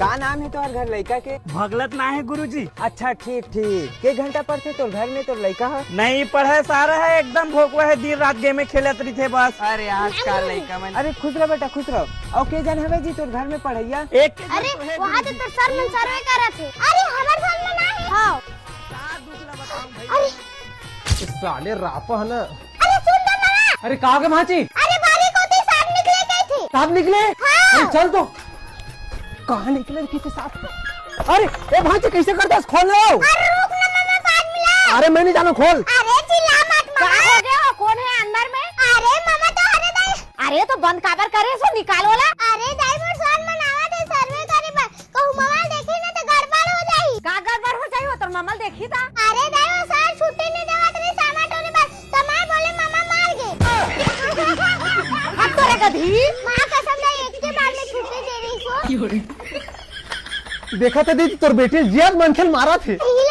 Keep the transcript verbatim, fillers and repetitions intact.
का नाम हे तोहर घर लइका के? भगलत ना हे गुरुजी। अच्छा, ठीक ठीक। के घंटा पढ़थे तोर घर में तोर लइका ह? नहीं पढ़े सारा हे, एकदम भोकवा हे, दिन रात game खेलत रहिथे बस। अरे आजकल लइका मन। अरे खुश रह बेटा, खुश रह। अउ के जन हवे जी तोर घर में पढ़इया? एक अरे वहाँ तो तोर सर मन survey करत हे। अरे हमर घर में ना हे। हाँ। अरे साले रापा है ना। अरे सुन तो मामा। अरे का हो गे भांची? अरे बारी कोती सांप निकले कहिथे। सांप निकले? हाँ। अरे चल तो। कहाँ निकले कहिथे सांप? अरे ए भांची, कैसे कर दस? खोल लो। अरे रुक ना मामा, पाँच मिनट। अरे मैं नहीं जानों, खोल। अरे चिल्ला मत मामा। का हो गे हो? कोन हे अंदर में? अरे मामा तो हरे दाई। अरे तो बंद काबर करे, सो निकाल वाला। अरे दाई मोर सर मन आवत हे survey करे बर। कहूँ ममा ल देखही ना तो गड़बड़ हो जाही। का गड़बड़ हो जाही? वो तोर ममा ल देखही ता। अरे दाई वो सर छुट्टी नहीं देवत रहिस आमा टोरी बर, तो मैं बोले ममा मर गे। हट तो रे गधी। माँ कसम दाई एक के बार में छुट्टी दे रहिस वो। देखा था दीदी, तोर बेटी जियत मनखे ल मारत हे। इही